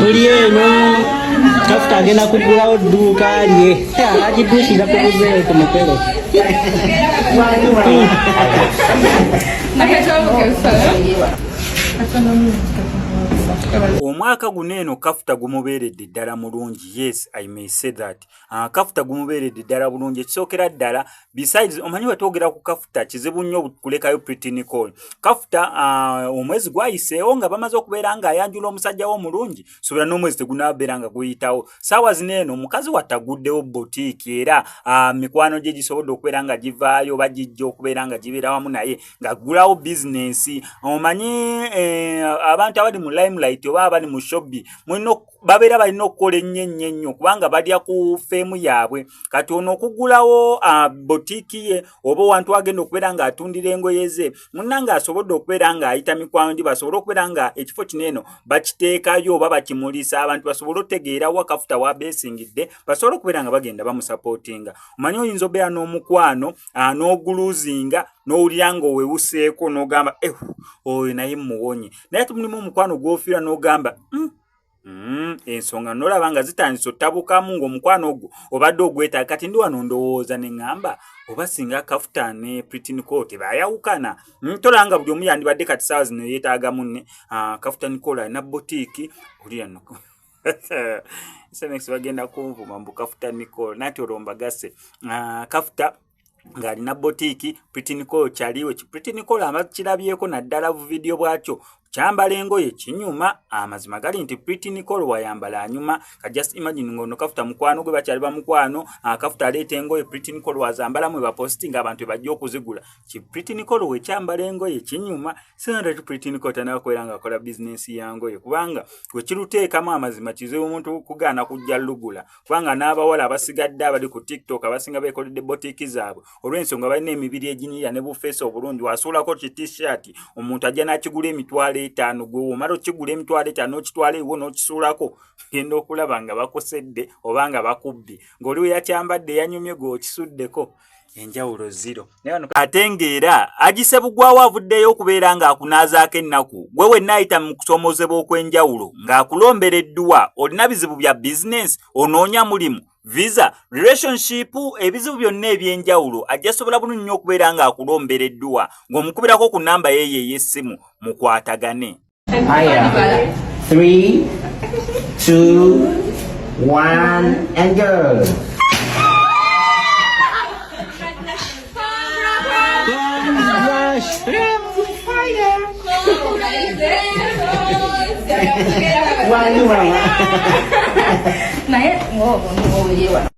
Tuli eno Kafuta agenda kuggulawo dduuka lye agidduukirira ku buzeeyi ku mukolo. Omwaka guno eno Kafuta gumubeeredde ddala mulungi. Yes, I may say that. Kafuta gumubeeredde ddala bulungi. Ekisookera ddala, besides omanyi wetwogera ku Kafuta kizibu nnyo kulekayo Pretty Nicole. Kafuta omwezi gwayiseewo nga bamaze okubeera ng'ayanjula omusajja we omulungi, suubira n'omwezi tegunabeera nga guyitawo. Saawa zino eno omukazi wataguddewo botiiki era mikwano gye gisobodde okubeera nga givaayo oba gijja okubeera nga gibeera wamu naye ng'aggulawo bizinensi. Omanyi abantu abali mu limelight oba abali mu showbiz mulina babeera balina okukola ennyo ennyo ennyo kubanga balya ku feemu yaabwe. Kati ono okuggulawo botiiki ye oba owantu agenda okubeera ng'atundira engoye ze, munnange asobodde okubeera ng'ayita mikwano gye basobole okubeera nga ekifo kino eno bakiteekayo oba bakimulisa abantu basobole otegeera wa Kafuta wabeesingidde, basobole okubeera nga bagenda bamusapootinga. Omanyi oyinza obeera n'omukwano n'oguluzinga n'owulira ng'owewuseeko n'ogamba oyo naye muwonye, naye ate mulimu omukwano gw'ofiirwa n'ogamba ensonga nolaba nga zitandise ottabukamu ng'omukwano ogwo obadde ogwetaaga. Kati ndi wano ndowooza ne ŋŋamba oba singa Kafuta ne Pretty Nicole tebayawukana, tolaba nga buli omu yandibadde kati saawa zino yeetaaga munne. Kafuta Nicole alina botiiki olira no SMS bagenda kunvuma mbu Kafuta Nicole nati olwo mbagase. Kafuta ng'alina botiiki, Pretty Nicole kyaliwe. Pretty Nicole abakirabyeko naddala bu vidiyo bwakyo kyambala engoye kinyuma. Amazima gali nti Pretty Nicole wayambala anyuma. Ka just imagine ng'ono Kafuta mukwano gwe, bakyali bamukwano. Kafuta aleeta engoye, Pretty Nicole wazambalamu ebapositinga abantu bajja okuzigula. Ki Pretty Nicole wekyambala engoye kinyuma. Singa ti Pretty Nicole tanaba kubeera ng'akola bizinensi ya ngoye, kubanga wekiruteekamu amazima kizibu omuntu kugaana kujja lugula, kubanga n'abawala abasigadde abali ku TikTok abasinga beekoledde botiiki zaabwe olw'ensonga balina emibiri eginyirira ne bufeesi obulungi. Wasuulako ki t-shirt omuntu ajja n'akigula 50,000, gwe omala okigula 50,000 n'okitwala ewo n'okisuulako, genda okulaba nga bakusedde oba nga bakubbye ng'oli we yakyambadde yanyumye gwe okisuddeko enjawulo zero. Ate ng'era agise bugwawo avuddeyo okubeera ng'akunaazaako ennaku gwe wenna ayita mu kusoomozebwa okw'enjawulo ng'akulombera edduwa. Olina bizibu bya bizinensi, onoonya mulimu, visa, relationship, ebizibu byonna eby'enjawulo, ajja sobola bulungi nnyo okubeera ng'akulombera edduwa ng'omukubirako ku nnamba yeeyo ey'essimu mukwatagane. Aya. 3, 2, 1, and go. Naye ng'obwo.